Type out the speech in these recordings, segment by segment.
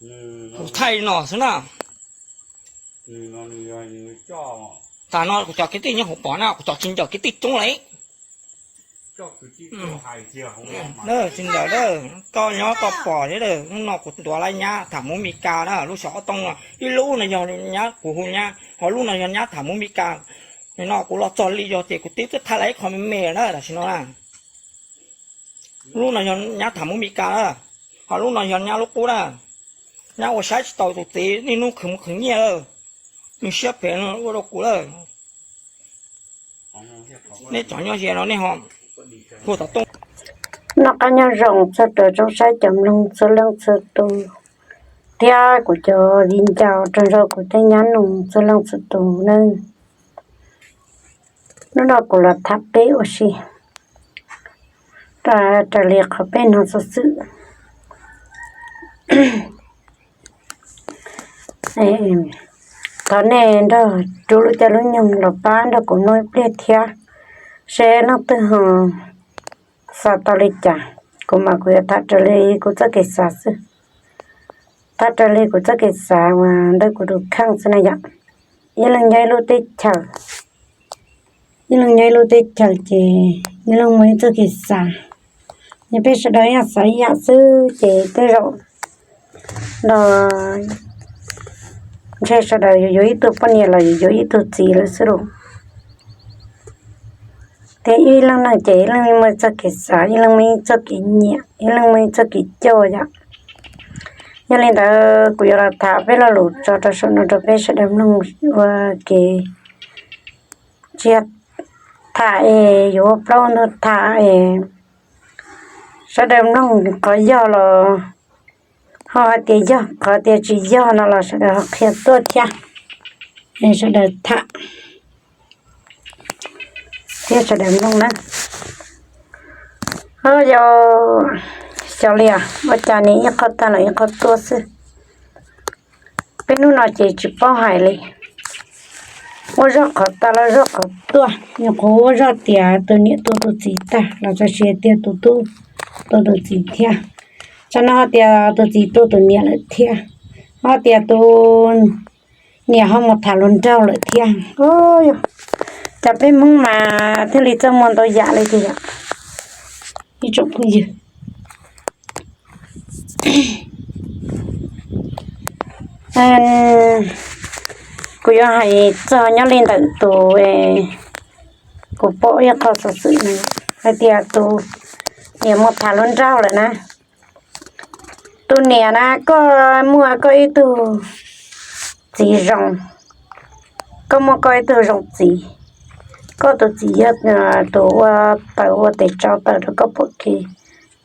Kuv thaij no xwb na. Tam no kuv cov kwv tij nyob hauv pom na, kuv cov tsis ncaws kwv tij coob li. Tsis ncaws, koj nyob koj pom thiab. Hnub no kuv tuav lawv nyab tham mus Mes Kas na, lub xyoo ob tooj no, ib lub no yog nyab kuv hu nyab, ho lub no yog nyab tham mus Mes Kas. Nim no kuv los txog li yog ces kuv twb tuaj thaij lawv ib qho me me na tam sim no na. Lub no yog nyab tham mus Mes Kas na, ho lub no yog nyab lub qub na. Nyab ua saib tsis tau tus txiv, niaj hnub khwv mus khwv nyiaj lawm, nws siab phem ua rau kuv lawm. Nej cov nyob ze no nej ho hu tom tooj. Noj qab nyob zoo txog rau tsoom saib cov mloog txhua leej txhua tus, thiab kuv cov viv ncaus rau nrog kuv tej nyab nus txhua leej txhua tus nawb. Hnub no kuv los tham peb ua si raws li qhov peb hnov xov xwm. Thov nej nrog rub lub caij lub nyoog los pab nrog kuv mloog ib pliag thiab, seb leej twg ho xav tau li cas, kuv mas kuv yuav tham raws li kuv txoj kev xav xwb. Tham raws li kuv txoj kev xav uas ntawm kuv tus kheej xwb na yom. Ib leeg nyob ib lub teb chaws, ib leeg nyob ib lub teb chaws ces ib leeg muaj ib txoj kev xav. Yog peb sawv daws yam xav ib yam xwb ces tej zaum los ntshe sawv daws yuav yuav ib tug poj niam los yuav yuav ib tug txiv lawm xwb los. Thiab ib leej neeg ces ib leej muaj txoj kev xav, ib leej muaj ib txoj kev nyiam, ib leej muaj ib txoj kev coj yom. Yog li ntawd kuv yuav los tham peb lo lus tso rau saum no rau peb sawv daws mloog ua kev tsis yog tham es yuav ua plaub ntug tham es sawv daws mloog qhov yog los ho hais tias yog, qhov tias tsis yog no los sawv daws ho qhia tuaj thiab, sawv daws tham thiab sawv daws mloog na. Yog xyov li, ua cas nim ib qho tag los ib qho tuaj xwb. Peb hnub no ces tsis paub hais li, ua zog qhov tag los zog qhov tuaj. Nyuam qhuav ua zog tias tus niam tu tus txiv tag los txawm sis tias tus tub tu tus txiv thiab. Tsam no ho tias tus txiv tu tus niam lawm thiab, ho tias tus niam ho mus tham hluas nraug lawm thiab. Yog, cas peb Hmoob mas thiaj li txaj muag ntau yam li tiag yom, ib tsoom phooj ywg. Kuv yuav hais txog nyob li ntawm tus, kuv pom ib qho xov xwm hais tias tus niam mus tham hluas nraug lawm na. Tus niam na, koj muaj koj ib tug txiv zoo, koj muaj koj ib tug zoo txiv. Koj tus txiv yog tus ua taws ua tes tsau taws rau koj pom kev,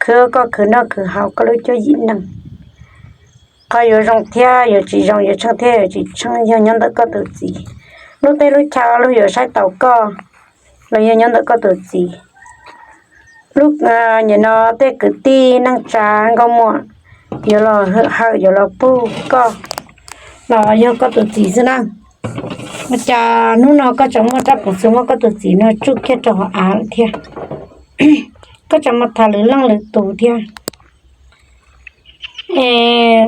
khwv koj khwv noj khwv haus koj lub cuab yim neeg. Qhov yuav zoo thiab yuav tsis zoo, yuav tsheej thiab yuav tsis tsheej yog nyob ntawm koj tus txiv. Lub teb lub chaw luag yuav saib taus koj los yog nyob ntawm koj tus txiv. Lub, nim no tej kwv tij neej tsa nkauj muam yuav los hawm yuav los pug koj los yog koj tus txiv xwb na. Ua cas hnub no koj tseem muaj rab phom xwb muab koj tus txiv no tsuj kiag rau hauv av lawm thiab? Koj tseem mus tham lwm leej lwm tus thiab. Es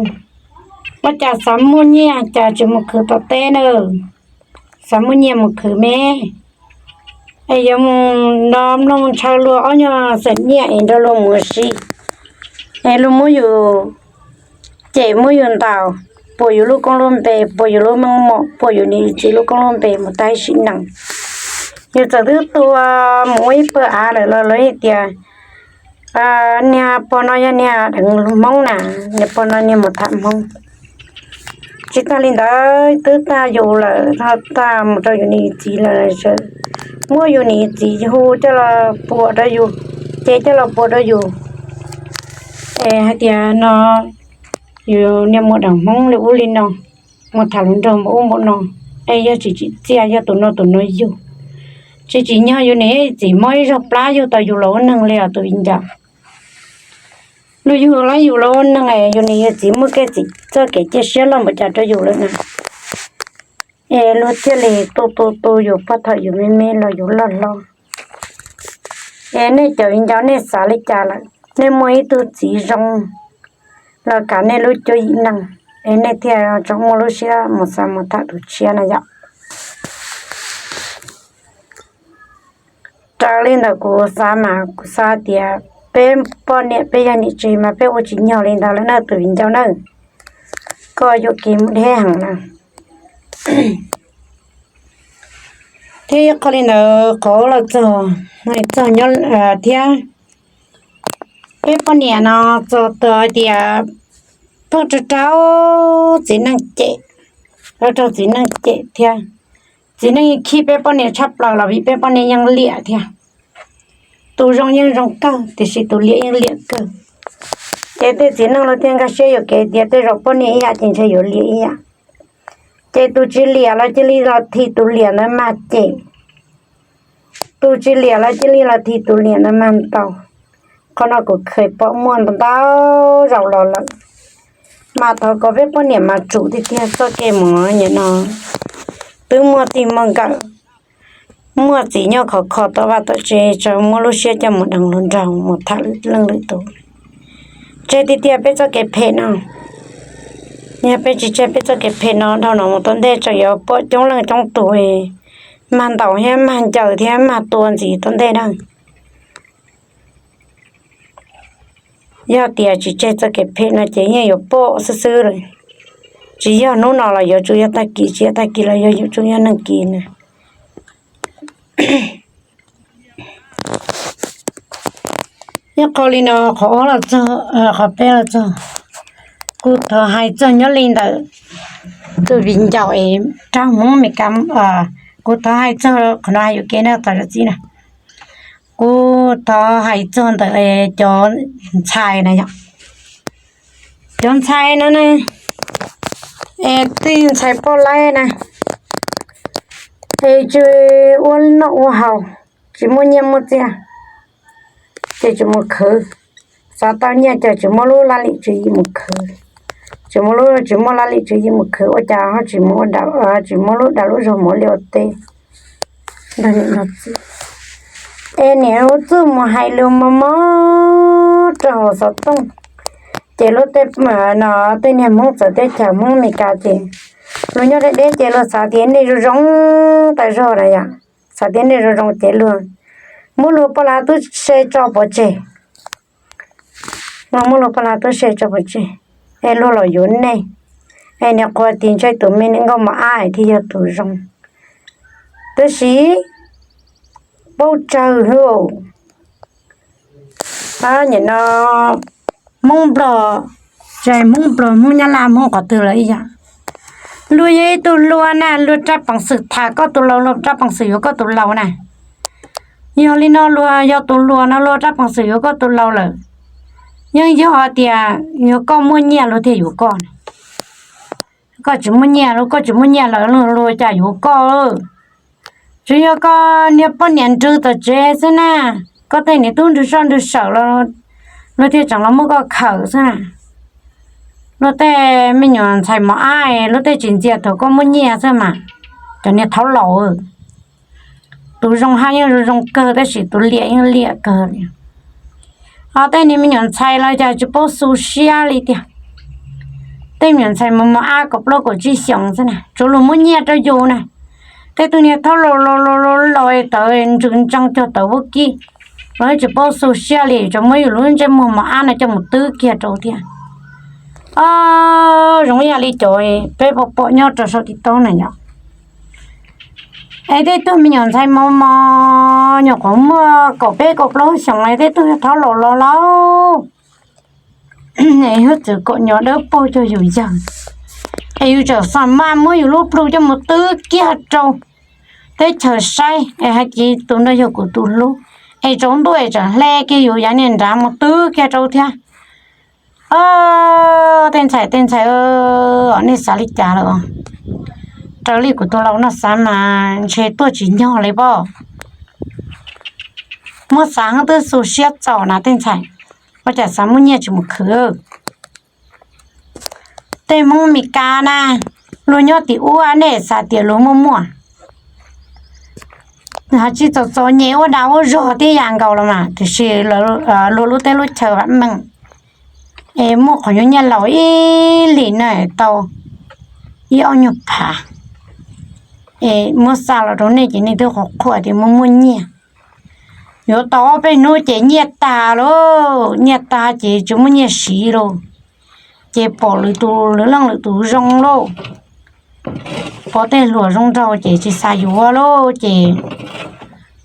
ua cas xav muaj nyiaj cas tsis mus khwv tom teb na? Xav muaj nyiaj mus khwv me. Es yuav mus no mloog ntshaw luag ob nyuag xeem nyiaj es nrog luag mus ua si, es luag muab yus cem muab yus ntaus, puas yus lub koob lub npe, puas yus lub meej mom, puas yus niam yus txiv lub koob lub npe mus tag sim neej. Yus txawm twb tuag mus ua ib pawg av lawm los lawv hais tias niag pog no yog niag deev Hmoob na, niag pog no niag mus tham Hmoob. Tsis tag li ntawd twb tag yus lawm ho tag mus rau yus niam yus txiv lawm, muab yus niam yus txiv hu coj los puas rau yus, ces coj los puas rau yus. Es hais tias no yus niag muam deev Hmoob li ub li no, mus tham hluas nraug npaum ub npaum no, es yog tsis tsim txiaj yog tus no tus no yug, tsis tsim nyog yus niam yus txiv muab ib zaug plab yug tau yus los ua neeg li os tus viv ncaus. Luag yug lawm yus los ua neeg es yus niam yus txiv muaj kev txim txoj kev cia siab loj npaum cas rau yus lawm na, es luag thiaj li tu tu tu yus puag thaum yus me me los yus loj hlob. Es nej cov viv ncaus nej xav li cas lawm? Nej muaj ib tug txiv zoo los kav nej lub cuab yim neej, nej thiaj tseem muaj lub siab mus xav mus tham tus tshiab na yom. Raws li ntawm kuv xav mas kuv xav tias peb poj niam peb yog niam tsev mas peb ua tsis nyog li ntawd lawm na tus viv ncaus na. Koj yuam kev mus deb heev na. Thiab ib qho li ntawd qhov los txog, txog nyob thiab peb poj niam no txog tau hais tias pheej rau rau txiv neej cem, rau rau txiv neej cem thiab. Txiv neej yeej khib peb poj niam tshaj plaws los vim peb poj niam yeej liam thiab. Tus zoo yeej zoo kawg tiam sis tus liam yeej liam kawg. Ces tej txiv neej los thiaj nkag siab yuam kev tias tej zaum poj niam ib yam ces ntshe yuav liam ib yam. Ces tus tsis liam los cia li los thim tus liam ntawd mag cem. Tus tsis liam los cia li los thim tus liam ntawd mag ntaus. Qhov no kuv kheev pom muaj ntau ntau zaus los lawm. Mas thov kom peb poj niam mas tsum tiag tiag txoj kev mus nim no. Twb muaj txij muaj nkawm, muaj txiv nyob khov kho tom vaj tom tsev tsa muab lub siab coj mus deev hluas nraug mus tham leej lwm tus. Tseg tiag tiag peb txoj kev phem no. Yog peb tsis tseg peb txoj kev phem no dhau no mus tom ntej tseem yuav pom coob leej coob tus mag ntaus thiab mag ncaws thiab mag tua ntxiv tom ntej na. Yog tias tsis tseg txoj kev phem no ces yeej yuav pom xwb xwb lawm. Tsis yog hnub no los yuav tsum yog tag kis, tsis yog tag kis los yuav tsum yog nag kis na. Ib qho li no qhov ob los txog, qhov peb los txog. Kuv thov hais txog nyob li ntawm tus viv ncaus es rab Hmoob Mes Kas, kuv thov hais txog qhov no hais yuam kev na txog txiv na. Kuv thov hais txog ntawm cov ntxhais na yom. Cov ntxhais no na, es tej ntxhais poj laib na, es tsis ua noj ua haus, tsis muaj nyiaj muaj txiaj, ces tsis mus khwv. Xav tau nyiaj ces tsis muaj lub laj lim tswv yim mus khwv, tsis muaj lub, tsis muaj laj lim tswv yim mus khwv ua cas ho tsis mus ua, tsis muaj lub dag lub zog mus ua liaj ua teb. Es niam ua txuj mus hais lus mos mos rau hauv xov tooj, ces lub tej no tej niag Hmoob txawv teb chaws Hmoob Mes Kas ces luag nyob deb deb ces luag xav tias nej zoo zoo tas zog na yom, xav tias nej zoo zoo ces luag muab luag poj lav tub se tso pov tseg. Luag muab luag poj lav tub se tso pov tseg, es luag los yuav nej. Es niam qhuas tias ntshe tus me nkauj mos ab thiaj yog tus zoo. Tab sis paub tsawg hwv. Nim no Hmoob Nplog, tsis Hmoob Nplog, Hmoob Nyab Laj, Hmoob qhov twg los ib yam. Luag yog ib tug hluas na, luag rab peev xwm tham koj tus laus, luag rab peev xwm yuav koj tus laus na. Yog li no luag yog tus hluas no luag rab peev xwm yuav koj tus laus lawm. Yeej yog tias yog koj muaj nyiaj luag thiaj yuav koj. Koj tsis muaj nyiaj, koj tsis muaj nyiaj lawm luag cas yuav koj. Tsuas yog koj niag poj niam nrwg tom tsev xwb na, koj tej niag tub nrwg soj nrwg sawm los luag thiaj tseem los muab koj khawm xwb na. Luag tej me nyuam ntxhais mos ab, luag tej tsis ntxias thaum koj muaj nyiaj xwb mas. Cov niag thaub laus, tus zoo haj yeej zoo zoo kawg tab sis tus liam yeej liam kawg li. Ho tej niag me nyuam ntxhais los cas tsis paub xu siab li tiag. Tej me nyuam ntxhais mos mos ab kaum plaub kaum tsib xyoos xwb na, tsuas luag muab nyiaj rau yus na. Tej tug niag thaub laus laus laus laus tawv ntsws ntsees cog tawv vaub kib, los tsis paub xu siab li, tsuas muab yus lub ntsej muag mos ab no coj mus twb kiag rau thiab. Zoo ib yam li cov peb pom pom nyob rau saum TikTok na yom. Es tej tug me nyuam ntxhais mos mos nyuam qhuav muaj kaum peb kaum plaub xyoos es tej tug thaub laus laus laus, es yuav txwv kom nyo dawb paug cog yus yawg, es yus tseem xa maj muab yus lub plhu coj mus twb kiag rau teb chaws saib es hais tias tus no yog kuv tus hlub, es tsaus ntuj es tseem hle kiag yus yav niag nrad mus twb kiag rau thiab. Tej ntxhais, tej ntxhais, nej xav li cas lawm? Raws li kuv tus laus no xav mas ntshe tuaj tsis nyog li pob. Muab xav heev twb xu siab txaus na tej ntxhais, ua cas xav muaj nyiaj tsis mus khwv. Tej Hmoob Mes Kas na, luag nyob tim ub nej xav tias luag muaj muaj, ho tsis txom txom nyem ua dag ua zog tib yam nkaus los mas tiam sis luag lub teb lub chaw vam meej. Es muaj qhov nyuag nyiaj laus ib lim na tau ib ob nyuag phav, es muab xa los rau nej ces nej twb qhuas qhuas tias muaj muaj nyiaj. Yuav tau ob peb hnub ces nyiaj tag lauj, nyiaj tag ces tsis muaj nyiaj siv lauj, ces pom lwm tus lwm leej lwm tus zoo lauj, pom tej hluas zoo nraug ces tsis xav yuav lauj, ces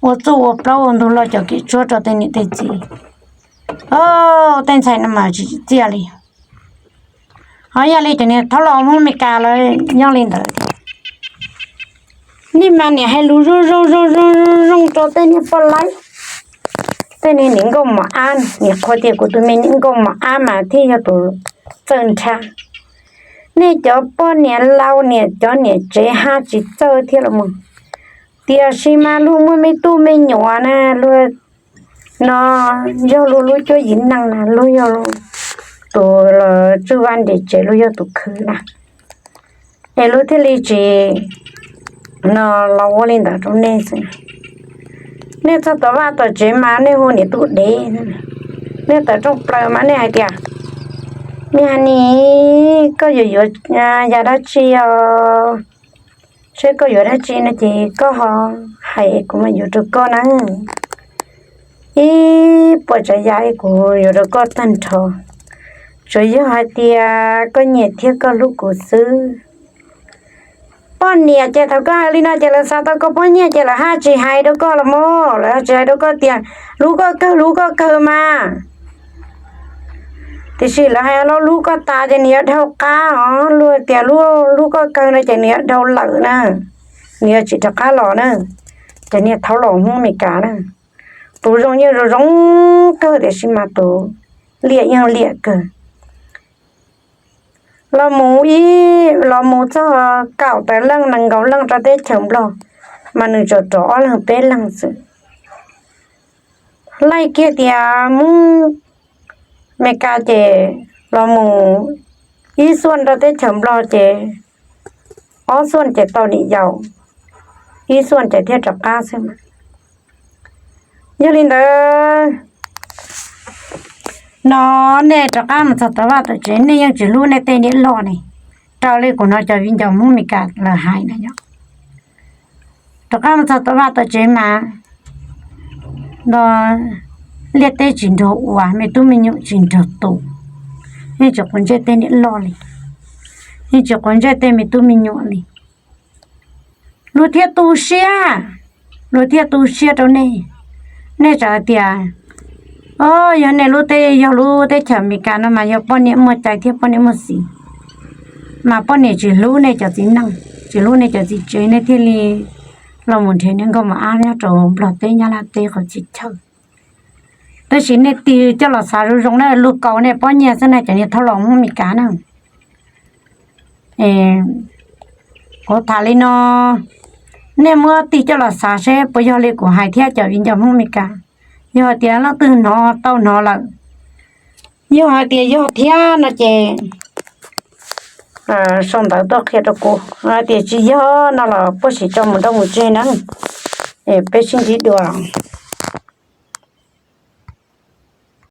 ua txuj ua plaub ua ntug lo cov kev tsuab rau tej niam tej txiv. Tej ntxhais no mas tsis tsim txiaj li. Ho yog li cov niag thaub laus Hmoob Meskas lawv nyob li ntawd thiab, nej mas niam hais lus zoo zoo zoo zoo zoo zoo rau tej niag poj laib, tej niag niam nkauj mos ab, niam qhuas tias kuv tus me niam nkauj mos ab mas thiaj yog tus txawj nrhab. Nej cov poj niam laus niam cov niam tsev haj tsis txawj thiab los mas, tiam sis mas luag muaj me tub me nyuam na, luag no yog luag lub cuab yim neej na, luag yog tus los tswj vaj nres tsev, luag yog tus khwv na, es luag thiaj li tsis no los ua li ntawd rau nej xwb. Nej txog tom vaj tom tsev mas nej hu niam tub dev, nej tawm rooj plaws mas nej hais tias, niam ni, koj yuav yuav yam dab tsi os? Seb koj yuav dab tsi no ces koj ho hais es kuv mam yuav rau koj na. Ib puas tsav yam es kuv yuav rau koj tag nrho, tsuas yog hais tias koj nyiam thiab koj hlub kuv xwb. Poj niam ces thaum koj hais li no ces lawv xav tau koj poj niam ces lawv haj tsis hais rau koj los mas, lawv haj tsis hais rau koj tias hlub koj kawg hlub koj kawg mas. Tiam sis lawv hais los hlub koj tas ces nws yuav dhau qab os, luag tias hlub koj kawg no ces nws yuav dhau lawm na, nws yuav tsis rov qab los na. Ces niag thaub laus Hmoob Meskas na, tus zoo yeej zoo zoo kawg tiam sis mas tus liam yeej liam kawg. Los mus ib los mus txog kaum tawm leej nees nkaum leej rau teb chaws Nplog, mas nws tsuas rov ob leeg peb leeg xwb. Laij kiag tias Hmoob Meskas ces los mus ib xuaj rau teb chaws Nplog ces ob xuaj ces tau niam yau, ib xuaj ces thiaj rov qab xwb mas. Yog li ntawd no nej rov qab mus txog tom vaj tom tsev nej yeej tsis hlub nej tej niam loj ne. Raws li kuv no cov viv ncaus Hmoob Meskas lawv hais na yom, rov qab mus txog tom vaj tom tsev mas no liaj teb tsis nrog ua, me tub me nyuam tsis nrog tu, yeej tsis quav ntsej tej niam loj li, yeej tsis quav ntsej tej me tub me nyuam li. Luag thiaj tu siab, luag thiaj tu siab rau nej. Nej txawm hais tias, o, yog nej lub teb, yog lub teb chaws Amelikas no mas yog poj niam muaj cai thiab poj niam muaj xis, mas poj niam tsis hlub nej cov txiv neej, tsis hlub nej cov txiv tsev, nej thiaj li los mus nrhiav niag nkauj mos ab nyob rau Nplog teb Nyab Laj teb qhov txhia chaw. Tab sis nej tig coj los xav zoo zoo na, luag kaus nej pob nyiaj xwb na cov niag thaub laus Hmoob Amelikas na. Kuv tham li no, nej muab tig coj los xav seb puas yog li kuv hais thiab cov viv ncaus Hmoob Amelikas. Yog hais tias leej twg hnov tau hnov lawm, yog hais tias yog thiab no ces sau ntawv tuaj qhia rau kuv, hais tias tsis yog no los puaj sim tso mus nrauj mus tseg na. Peb sib ntsib dua.